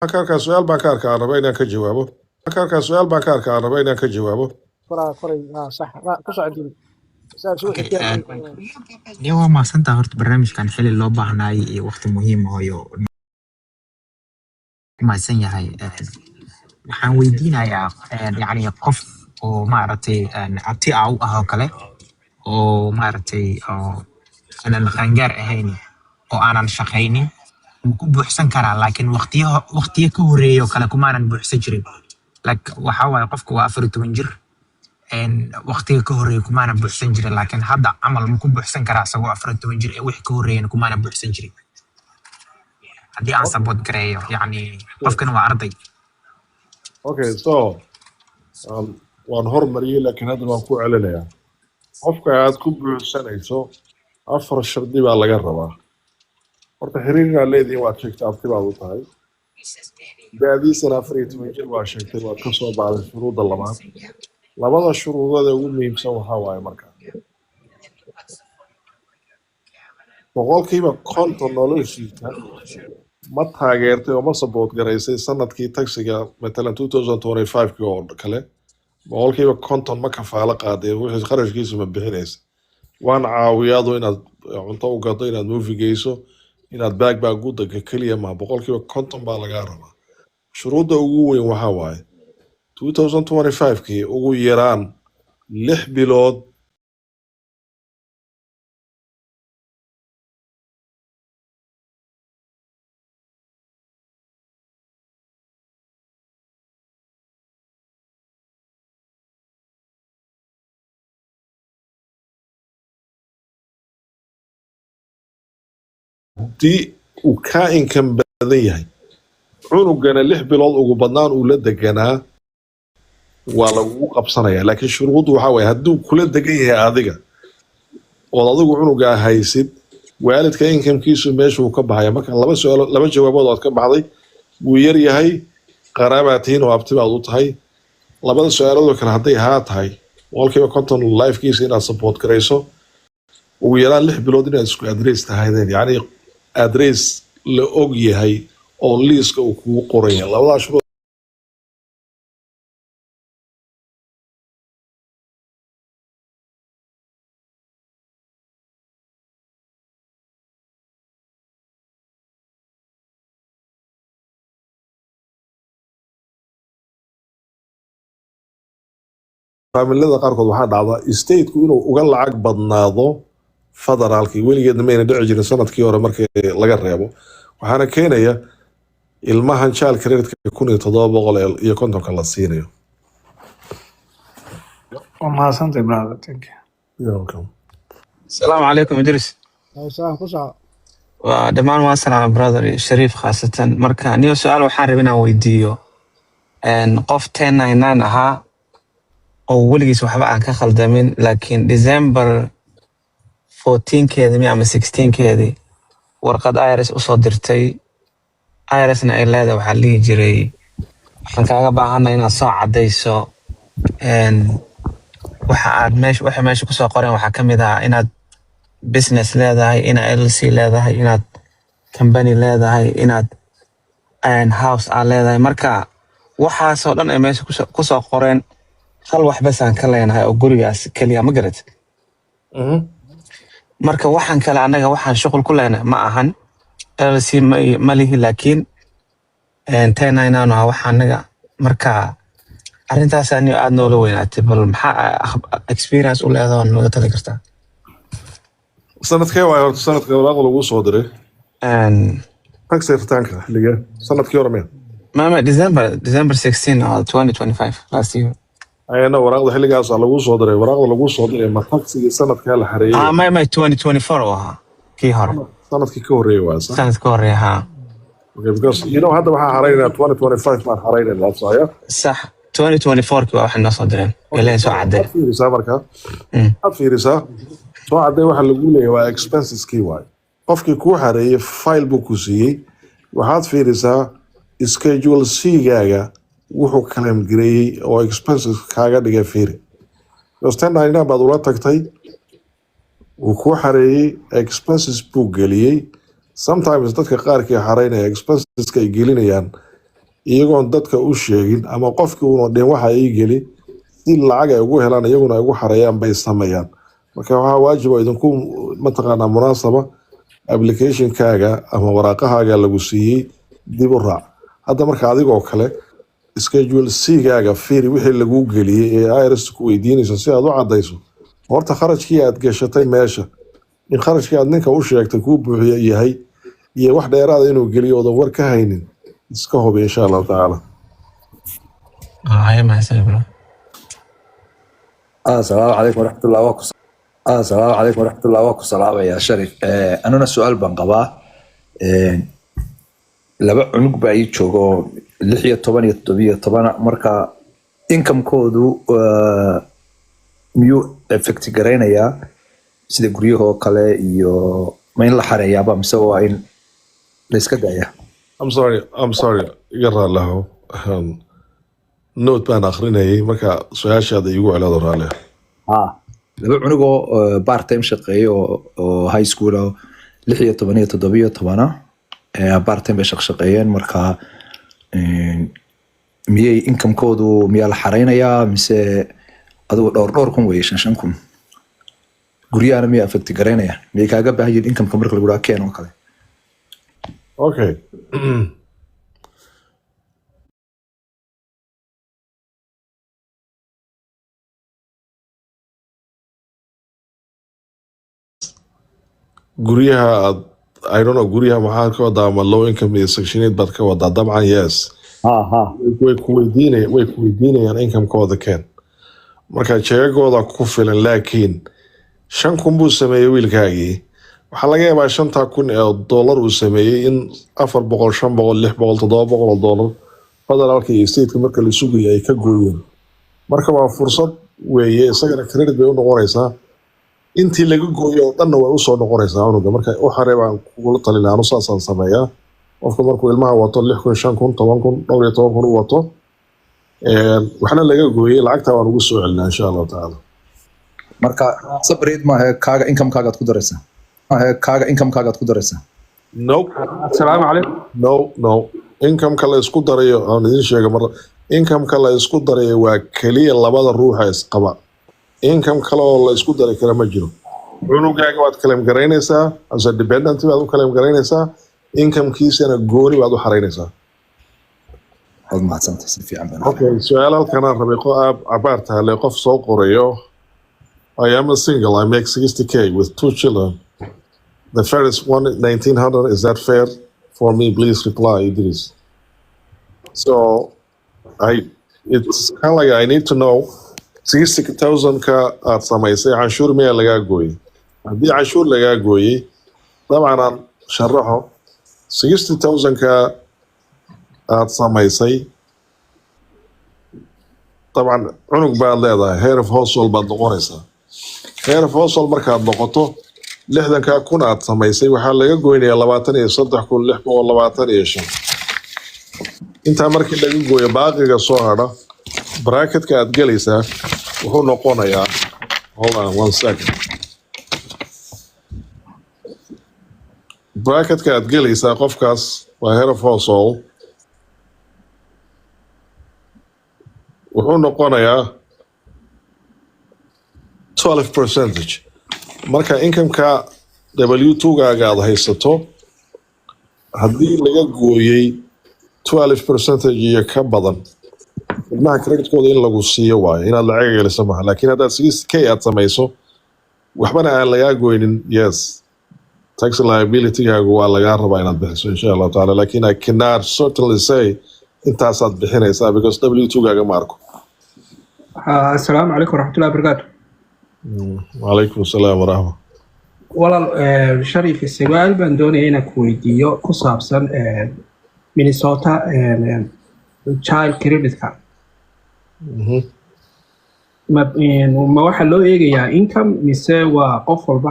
Waxaan ka arkaa su-aal baan ka arkaa aan raba inaan ka jawaabo. Waxaan ka arkaa su-aal baan ka arkaa aan raba inaan ka jawaabo. Koraa koray, sax, ku socodin saa isugu Okay, xigteen. Niyo, waa mahadsantaha. Horta barnaamijkan xili loo baahnaayo iyo waqti muhiim ah iyo mahadsan yahay. Waxaan weydiinayaa, yacni qof oo maaragtay abti ah u ah oo kale oo maaragtay oo aanan qaangaar ahayn oo aanan shaqaynin ma ku buuxsan karaa? Laakiin waqtiyo waqtiyo ka horeeya oo kale kumaanan buuxsan jirin. Like waxa waaye, qofku waa 14 jir, waqtiga ka horeeya kumaana buuxsan jirin, laakiin hadda camal ma ku buuxsan karaa isagoo 14 jir ee wixii ka horeeyana kumaana buuxsan jirin, haddii aan support gareeyo? Yacni qofkan waa arday. Okay, so waan hormariyey, laakiin hadda waan ku celinayaa. Qofka aad ku buuxsanayso afar shardi baa laga rabaa. Horta xiriirkaa leedihin waad sheegtay, abti baad u tahay, da-diisana 14 jir waa sheegtay, waad ka soo baxday shuruudda labaad. Labada shuruudood ee ugu muhiimsan waxaa waaye marka 50% noloshiisa ma taageertay oo ma support garaysay sanadkii taxiga, matalan 2025 oo kale, 50% ma kafaalo qaaday, wixii kharashkiisu ma bixinaysa? Waan caawiyaadu inaad cunto u gado, inaad movie geyso, inaad backpack u dego keliya ma, 50% baa lagaa rabaa. Shuruudda ugu weyn waxaa waaye 2025kii ugu yaraan 6 bilood haddii uu kaa income badan yahay cunugana 6 bilood ugu badnaan uu la deganaa, waa lagugu qabsanaya. Laakiin shuruuddu waxaa waaye hadduu kula degan yahay adiga ood adigu cunugaa haysid, waalidka incomekiisu meeshuu ka baxaya. Marka laba su-aalo, laba jawaabood ood ka baxday, wuu yar yahay, qaraabaa tihiin oo abti baad u tahay. Labada su-aaloodoo kale hadday haa tahay, 50% lifekiisa inaad support garayso, ugu yaraan 6 bilood inaad isku address tahaydeen, yacni address la og yahay oo liiska uu kugu qoran yahay, labadaa shuruud. Faamilada qaarkood waxaa dhacda stateku inuu uga lacag badnaado federaalkii. Weligeedna mayna dhici jirin sanadkii hore markii laga reebo. Waxaana keenaya ilmahan child creditka 1750-ka la siinayo. Waa mahadsantahay, brother, thank you. You're welcome. السلام عليكم idris. Salaam, ku soco. Waa dhammaan, waan salaama brother Shariif khaasatan. Marka niyo su-aal waxaan rabay inaan weydiiyo. Qof 1099 ahaa oo weligiis waxba aan ka khaldamin, laakiin December 14keedi mi ama 16keedi warqad IRS usoo dirtay, IRSna ay leedahay waxaa la dhihi jiray waxaan kaaga baahanay inaad soo caddayso waxa aad meesha, waxa meesha kusoo qoreen waxaa ka mid ah inaad business leedahay, inaad LLC leedahay, inaad company leedahay, inaad house aad leedahay. Marka waxaasoo dhan ay meesha kusoo qoreen, hal wax bas aan ka leenahay oo gurigaas keliya, ma garat? Marka waxaan kale annaga waxaan shuqul ku leenahay ma ahan, LLC ma lihi, laakiin 1099 ah waxa annaga. Marka arrintaas ani aad noola weynaatay. Bal maxaa experience u leedahay oo nooga tali kartaa? Sanadkee waay horta sanadka waraaqda lagu soo diray? Tax returnka xilligee? Sanadkii hore miya? Mama, December 16 2025, last year. Ayana waraaqda xilligaasa lagu soo diray, waraaqda lagu soo diray ma taxigii sanadkaa la xareeyey? Ah, may, 2024 oo ahaa kii hore. Sanadkii ka horreeyay waa sax. Sanad ka horeeya, haa. Okay, because hadda waxaan xaraynaa 2025 baan xaraynayna saya. Sax, 2024 ki waa waxay noo soo direen ilaa soo cadday. Waxaad fiirisaa marka, waxaad fiirisaa soo cadday waxa lagu leeyahay waa expenseskii waay. Qofkii kuu xareeyey file buu ku siiyey. Waxaad fiirisaa schedule C-gaaga wuxuu claim gareeyey oo expenses kaaga dhigay. Fiiri, because 1099 baad ula tagtay, wuu kuu xareeyey, expenses buu geliyey. Sometimes dadka qaarkii xareynaya expenseska ay gelinayaan Iyagoon dadka u sheegin ama qofkii uuna dhin waxa ii geli, si lacag ay ugu helaan iyaguna ay ugu xareeyaan bay sameeyaan. Marka waxaa waajib oo idinku mataqaanaa munaasaba, applicationkaaga ama waraaqahaaga lagu siiyey dib u raac. Hadda marka adigoo kale Schedule C-gaaga fiiri wixii laguu geliyey ee IRS ku weydiinayso, si aad u cadayso horta kharashkii aad gashatay meesha, in kharashkii aad ninka u sheegtay kuu buuxiye yahay iyo wax dheeraada inuu geliyo oodan war ka haynin. Iska hubi, insha Allahu tacaala. Haya, mahadsanid, bro. Asalaamu calaykum waraxmatullah. Waa ku asalaamu calaykum waraxmatullah. Waa ku salaamayaa, Sharif. Anuna su-aal baan qabaa. Laba cunug baa ii jooga oo 16 iyo 17. Marka incomekoodu miyuu effect garaynayaa, sida guryahoo kale, iyo ma in la xareeyaaba mise waa in la iska daayaa? I'm sorry, I'm sorry, iga raalaho. Note baan akrinayay. Marka su-aashaada iigu celaado, raaliha. Ha, laba cunug oo part time shaqeeya oo high school oo 16 iyo 17 part time bay shaqshaqeeyeen. Marka miyay incomekoodu miyaa la xareynayaa, mise adigu dhowr dhowr kun weeye, shan shan kun? Guryahana miyaa affect garaynaya? Miyay kaaga baahan yihiin incomeka marka lagu dhaha keen oo kale? Okay. Guryaha aad, I don't know, guryaha maxaad ka wadaa? Ama low income iyo Section 8 baad ka wadaa? Dabcan, yes. Ha ha. Way ku weydiinayaan incomekooda keen. Marka jeegagooda ku filan, laakiin 5,000 buu sameeyey wiilkaagii. Waxaa laga yaabaa shantaa kun ee dollar uu sameeyey in 400, 500, 600, 700 oo dollar federaalka iyo stateka marka la sugayay ay ka gooyeen. Marka waa fursad weeye, isagana credit bay u noqonaysaa. Intii laga gooyo oo dhanna way usoo noqonaysaa cunuga. Marka u xaree baan kugula talin. Anu saasaan sameeyaa. Qofka markuu ilmaha wato 6,000, 5,000, 10,000, dhowr iyo toban kun u wato, waxna laga gooyey, lacagtaa waan ugu soo celinaa, insha Allahu tacaala. Marka separate maaha, kaaga incomekaagaad ku daraysaa, maaha, kaaga incomekaagaad ku daraysaa? No. Asalaamu calaykum. No, incomeka la isku darayo aan idin sheega mar, incomeka la isku darayo waa keliya labada ruuxa isqaba. Income kale oo la isku dari kara ma jiro. Cunugaaga waad claim garaynaysaa, as a dependent baad u claim garaynaysaa, incomekiisana gooni baad u xaraynaysaa. Waad mahadsantay, si fiican baan. Okay, su-aal halkanaan rabay cabaar taale qof soo qorayo. I am a single. I make 60K with two children. The first one 1900. Is that fair for me? Please reply, Idris. So I it's kind of like I need to know, 60,000 ka aad samaysay canshuur miyaa lagaa gooyey? Haddii canshuur lagaa gooyey, dabcan aan sharaxo, 60,000 ka aad samaysay, dabcan cunug baad leedahay, head of household baad noqonaysaa. Head of household markaad noqoto, 60,000 aad samaysay waxaa laga goynayaa 23,625. Intaa markii laga gooyo, baaqiga soo hadha, bracketka aad gelaysaa wuxuu noqonayaa, hold on one second, bracketka aad gelaysaa qofkaas waa head of household, wuxuu noqonayaa 12 percentage. Marka incomeka W2 gaaga aad haysato haddii laga gooyey 12 percentage iyo ka badan, ilmaha creditkooda in lagu siiyo waayo, inaad lacag geliso maha. Laakiin haddaad 6K aad samayso, waxbana aan lagaa goynin, yes, tax liabilitygaagu waa lagaa rabaa inaad bixiso, insha Allahu taala. Laakiin I cannot certainly say intaasaad bixinaysaa because W2 gaaga ma arko. Asalaamu calaykum waraxmatullahi wabarakaatu. Wacalaykum asalaam waraxma. Walaal Sharif, su'aal baan doonaya inaan ku weydiiyo ku saabsan Minnesota child creditka. Ma waxaa loo eegayaa income mise waa qof walba,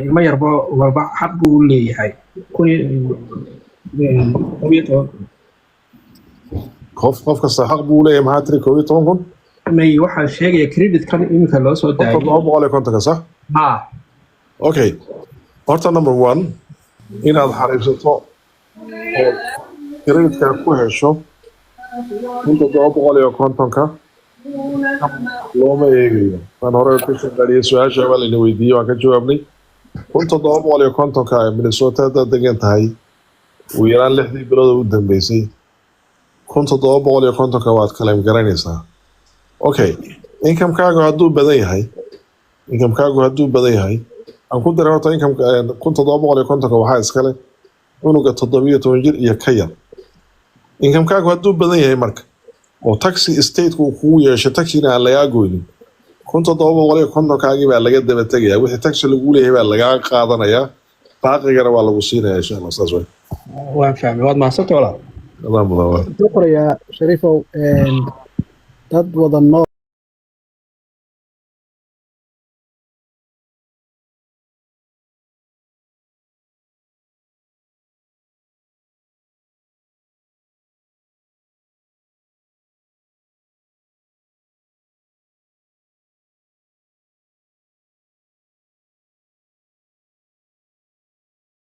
ilmo yarba walba xaq buu u leeyahay 11,000? Qof kasta xaq buu leeyahay. Maxaa tiri, 11,000? May, waxaan sheegaya creditkan iminka loo soo Qofka daayay. 750-ka, sax? Ha. Okay, horta number one, inaad xariibsato oo creditka ku hesho. 1750-ka looma eegayo. Tan hore ka soo, su-aasha waa layna weydiiyey, waan ka jawaabnay. 1750-ka ee Minnesota haddaad degan tahay, ugu yaraan 6dii bilood oo u dambeysay, 1750-ka waad claim garanaysaa. Okay, incomekaagu hadduu badan yahay, incomekaagu hadduu badan yahay, aan ku daray horta income 1750-ka waxaa iskale cunuga 17 jir iyo ka yar. Incomekaagu hadduu badan yahay marka oo tax stateka uu kugu yeesho, taxina aan lagaa goynin, 1750-kaagii baa laga daba tegayaa. Wixii tax lagu leeyahay baa lagaa qaadanayaa, baaqigana waa lagu siinaya, insha Allah. Saas way. Waan fahmay, waad mahadsantay, walaal. Adaa mudan, waa. Wuxuu qorayaa, Shariifow, dad wada nool.